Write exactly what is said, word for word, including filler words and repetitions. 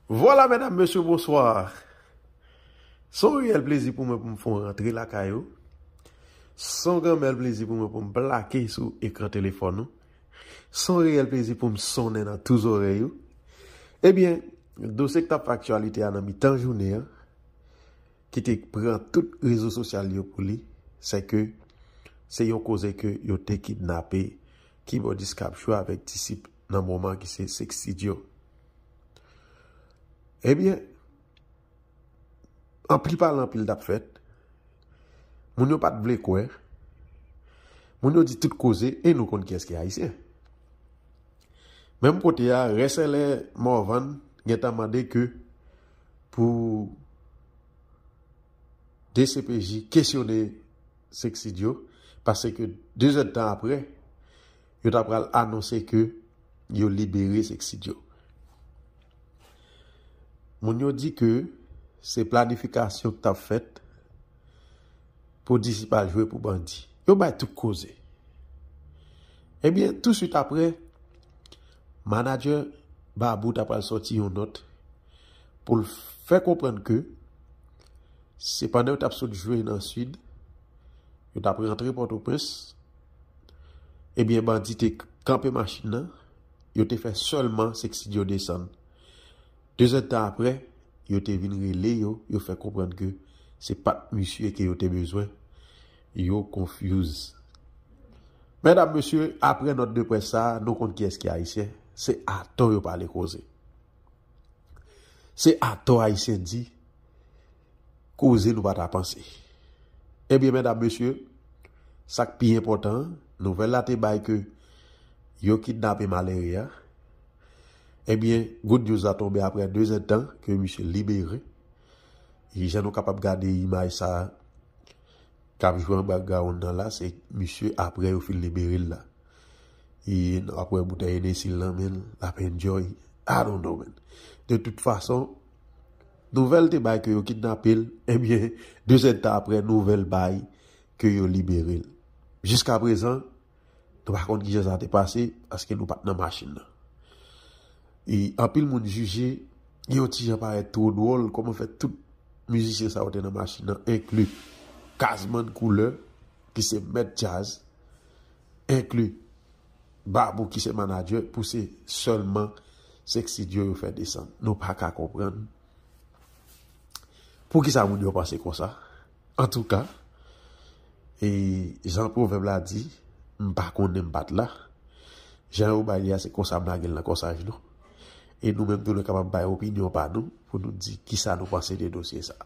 Vwala, medam, mesye, bonswa. Se yon reyèl plezi pou mwen pou m fè yon rantre lakay ou. Se yon granmèl plezi pou mwen pou m plake sou ekran telefòn ou. Se yon reyèl plezi pou m sonnen nan tou zòrèy ou. Ebyen, dosye k t ap fè aktyalite a nan mitan jounen an, ki te pran tout rezo sosyal yo pou li, se ke se yon koze ke yo te kidnape kibòdis k ap jwe avèk disip nan moman ki se Sexy Joe. Ebyen, anpil pale, anpil t ap fèt. Moun yo pa t vle kwè. Moun yo di tout koze, e nou konn kiyès ki ayisyen. Menm kote a, rèsèlè Morvan gentan mande ke pou D C P J kesyone Sexy Joe, paske de zèdtan apre, yo ta pral anonse ke yo libere Sexy Joe. Moun yo di ke se planifikasyon k t ap fèt pou disip al jwe pou bandi. Yo bay tout koze. Ebyen, touswit apre, manadjè Babou ta pral sòti yon nòt pou l fè konprann ke se pandan yo t ap sot jwe nan Sid, yo t ap rantre Pòtoprens, ebyen, bandi te kanpe machin nan, yo te fè sèlman Sexy Joe desann. De zèdtan apre, yo te vin rele yo, yo fè konprann ke se pa t misye ke yo te bezwen. Yo confuse. Medam, mesye, apre nòt de près sa a, nou konn kiyès ki ayisyen. Se atò yo pale koze. Se atò ayisyen di koze nou pa ta panse. Ebyen, medam, mesye, sa k pi enpòtan an, nouvèl la te bay ke yo kidnape malere a. Ebyen, good news la tonbe apre de zèdtan ke misye libere. E jan nou kapab gade imaj sa a k ap jwe an background nan la, se misye apre yo fin libere l la. E n ap wè boutèy Hennessy l nan men l, l ap enjoy. I don't know, man. De tout fason, nouvèl te bay ke yo kidnape l, ebyen, de zèdtan apre, nouvèl bay ke yo libere l. Jiska prezan, nou pa konn kijan sa te pase, paske nou pa t nan machin nan. E anpil moun jije, gen yon ti jan parèt twò dwòl, kòman fè tout mizisyen sa yo te nan machin nan, enkli Gazman Couleur, ki se mèt djaz, enkli Babou, ki se manadjè, pou se sèlman Sexy Joe yo fè desann. Nou pa ka konprann poukisa moun yo panse konsa. Antouka, e jan pwovèb la di, m pa konnen, m pa t la. Jan yo bay li a, se konsa m lage l nan kòsaj nou. E nou menm tou, nou kapab bay opinyon pa nou pou nou di kisa nou panse de dosye sa.